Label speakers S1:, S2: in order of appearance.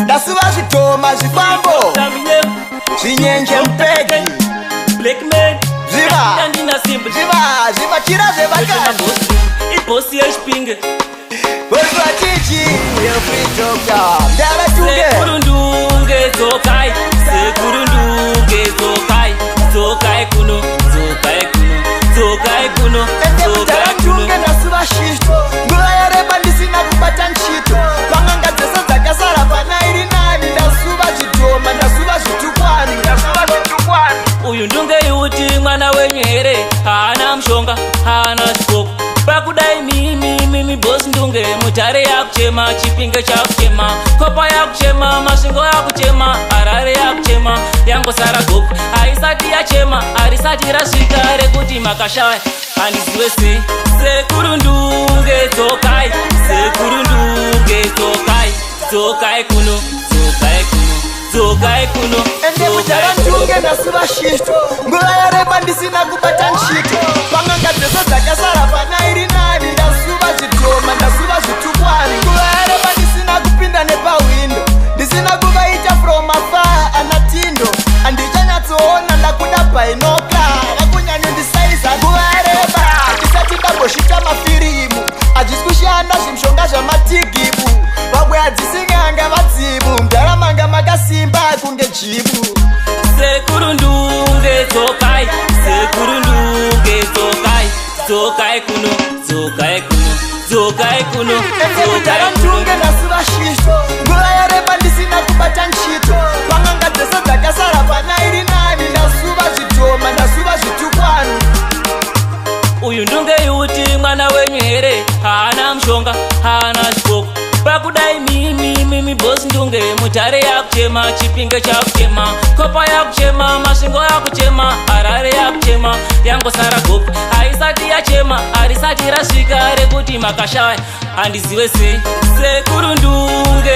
S1: Ndasuva zvidhoma, zvikwambo, zvinyenje, mupegi.
S2: Blackman.
S1: Zviva.
S2: Andina simba.
S1: Zviva zvivachira zvevakadzi.
S2: Ibhosi yeChipinge.
S1: Bosi vachichi yefree doctor ndavatunge.
S2: Sekuru Ndunge, dzokai. Sekuru Ndunge, dzokai, dzokai kuno, dzokai kuno, dzokai kuno.
S1: Ende
S2: Dzokai
S1: kudhara
S2: kuno.
S1: Ndunge, ndasuva shito. Nguva yareba ndisina kubata nchito. Pang'anga dzese dzakasara pana iri nani. Ndasuva zvidhoma, ndasuva zvitukwani, ndasuva zvitukwani.
S2: Uyu Ndunge yuti mwana wenyu here? Haana mushonga, haana chikoko. Pakudai mimi, mimi bosi Ndunge, Mutare yakuchema, Chipinge chakuchema, Kopa yakuchema, Masvingo yakuchema, Harare yakuchema. Yangosara Goko haisati yachema. Harisati rasvika rekuti makashaya. Handizive sei. Sekuru Ndunge, dzokai. Sekuru Ndunge, dzokai, dzokai kuno, dzokai kuno, dzokai kuno.
S1: Ende kudhara Ndunge, ndasuva shito. Nguva yareba ndisina kubata nchito. Pang'anga dzese dzakasara pana iri nani. Ndasuva zvidhoma, ndasuva zvitukwani. Nguva yareba ndisina kupinda nepahwindo, ndisina kuvaita from afar anatindo. Handichanyatsoona, ndakuda binocular, vakunyanyondisaiza. Nguva yareba ndisati ndamboshita mafirimu. Hazvisi kushanda zvimishonga zvamatigibu. Vamwe hadzisi n'anga, vadzimu. Ndaramanga makasimba kunge jibu.
S2: Sekuru Ndunge, dzokai. Sekuru Ndunge, dzokai, dzokai kuno, dzokai kuno, dzokai kuno.
S1: Ende kudhara
S2: Dzokai kuno.
S1: Ndunge, ndasuva shito. Nguva yareba ndisina kubata nchito. Pang'anga dzese dzakasara pana iri nani. Ndasuva zvidhoma, ndasuva zvitukwani.
S2: Uyu Ndunge yuti mwana wenyu here? Haana mushonga, haana chikoko. Pakudai mimi, mimi bosi Ndunge, Mutare yakuchema, Chipinge chakuchema, Kopa yakuchema, Masvingo yakuchema, Harare yakuchema. Yangosara Goko haisati yachema. Harisati rasvika rekuti makashaya. Handizive sei. Sekuru Ndunge.